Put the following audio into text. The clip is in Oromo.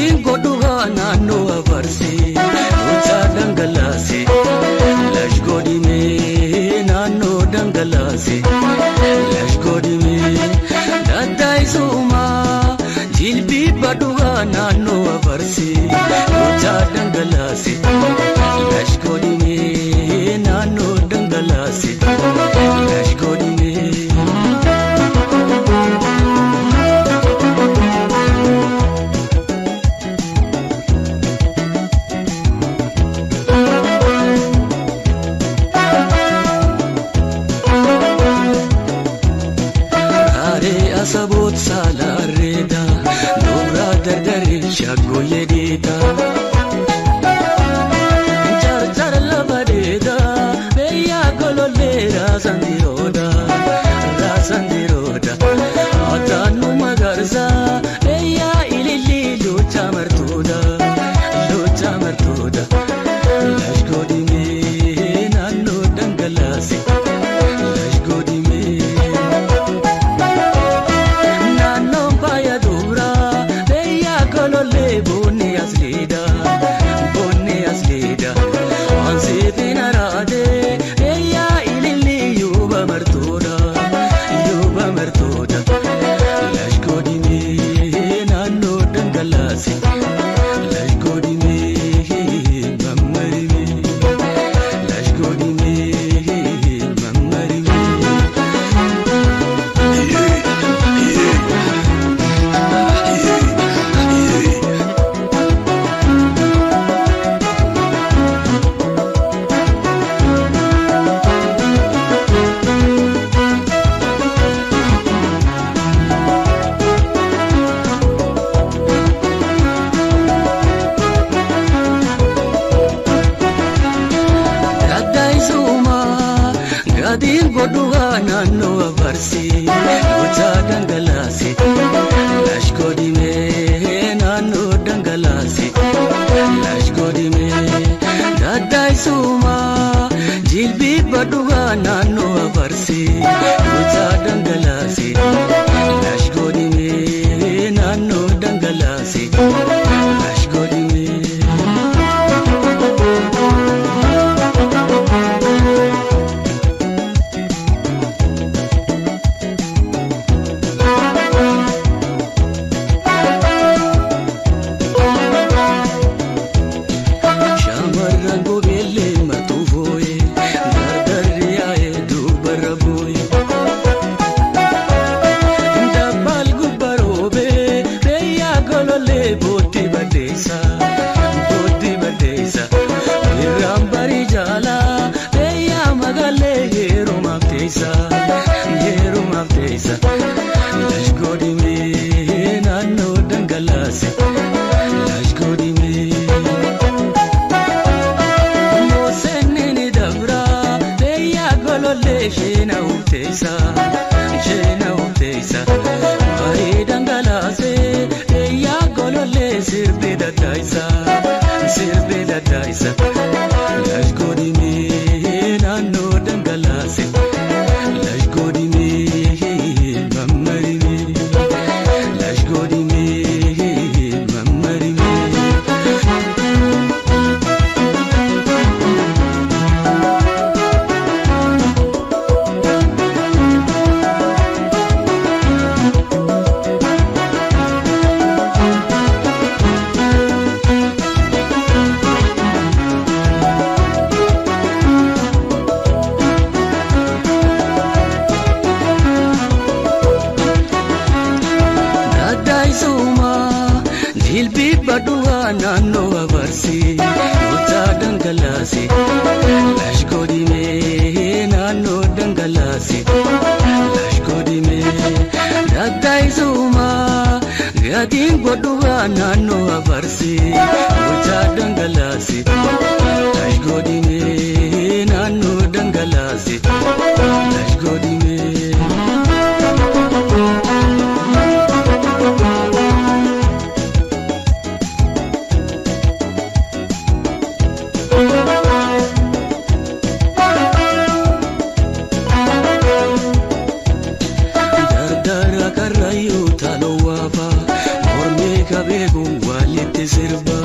Gadiin godhugaa naannoo afarsee gocha dhangalaase lash godhimee naannoo dhangalaase lash godhimee daddaa'isumaa jilbii badhugaa naannoo afarsee gocha dhangalaase lash godhimee naannoo dhangalaase lash godhimee. Saboot saalareeda dubra dardare shaggooyyee dheeda carcar lafa dheeda beeyyaa golollee raasandirooda raasandirooda ataanu magarsa beeyyaa ilillii lucha martuuda lucha martuuda lash godhimee naannoo dhangalaase lash godhimee. Gadiin godhugaa naannoo afarsee gocha dhangalaase lash godhimee naannoo dhangalaase lash godhimee daddaa'isumaa jilbii badhugaa naannoo afarsee gocha dhangalaase lash godhimee naannoo dhangalaase lash godhimee. Jilbii badhugaa naannoo afarsee gocha dhangalaase lash godhimee naannoo dhangalaase lash godhimee daddaa'isumaa gadiin godhugaa naannoo afarsee gocha dhangalaase lash godhimee naannoo dhangalaase lash godhimee. Dardara karrayyuu taaloo waafaa mormee kabeeku. Walitti sirba.